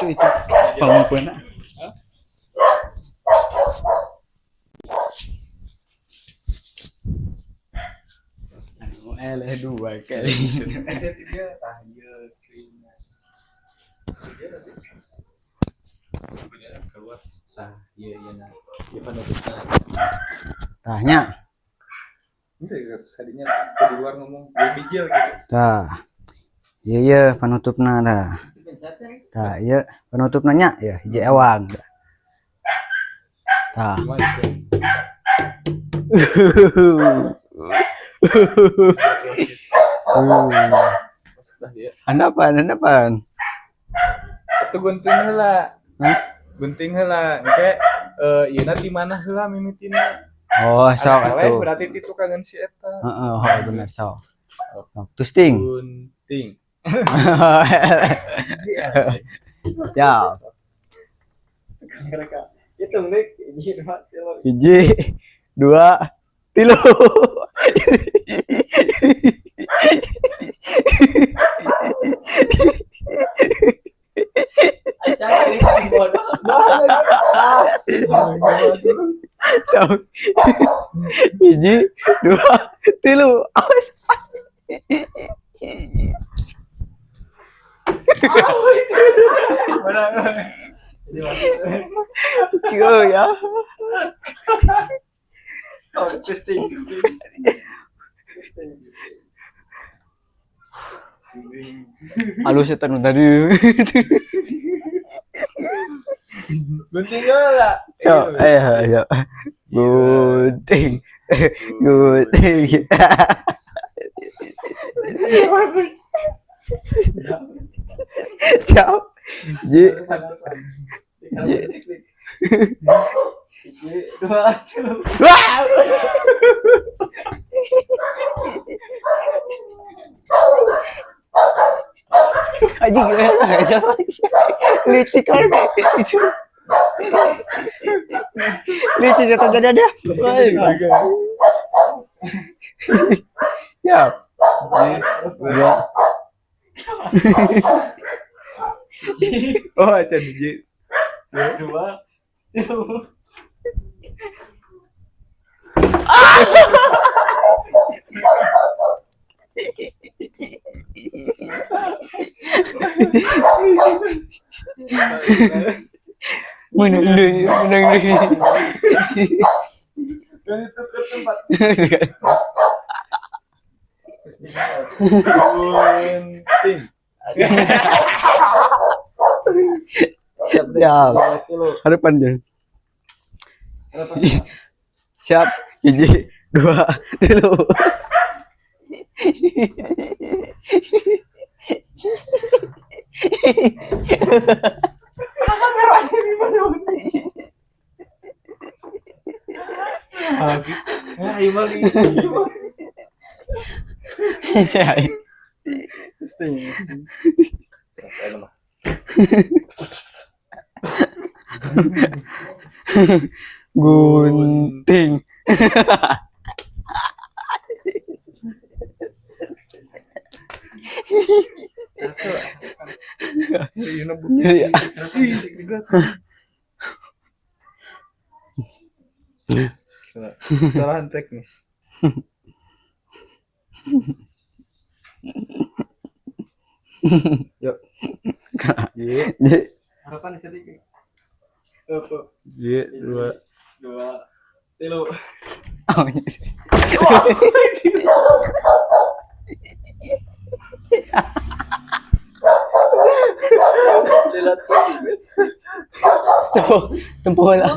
Itu pangungkuana. Anu eleh dua kali. Tiga tah ieu kayaknya. Keluar tah ieu ieu na. Ieu penutupna. Tah nya. Itu tadinya di luar ngomong gue bijil gitu. Tah. Ieu ieu penutupna tah. Tah ieu penutupna nya ya hiji ewang. Tah. Handapan, handapan. Atuh gunting heula. Hah? Gunting heula. Engke ieu na di mana heula mimitina. Oh, sok atuh. Berarti ti tukangan si eta. Heeh, oh, bener sok. Tusting. Gunting. Siap. Mereka hitung deh, hiji, dua, tilu. Hiji, dua, tilu. Sok. Hiji, dua, tilu. Awas. Kieu ya. Oh, tusting, tusting. Halus eta nu tadi. Gunting heula. Sok, ayo ayo. Gunting. Gunting. Siap. Ji. Hiji, dua, tilu. Wah. Anjing licik kan. Licik jatuh jadi ada. Siap. Dua. Oh, acan hiji. Dua, tilu. Menang deui, menang deui. Dan itu ke tempat. Gunting. Siap. Harapan dia. Siap. Hiji, dua, tilu. Nah, ieu mah Tusting. Sampai mah. Gunting. Nyeri. Kesalahan teknis. Yuk. J, J. Harapan sedikit. Apa? J, dua. Dua, tilu. Oh, Tempuh, tempuh lah.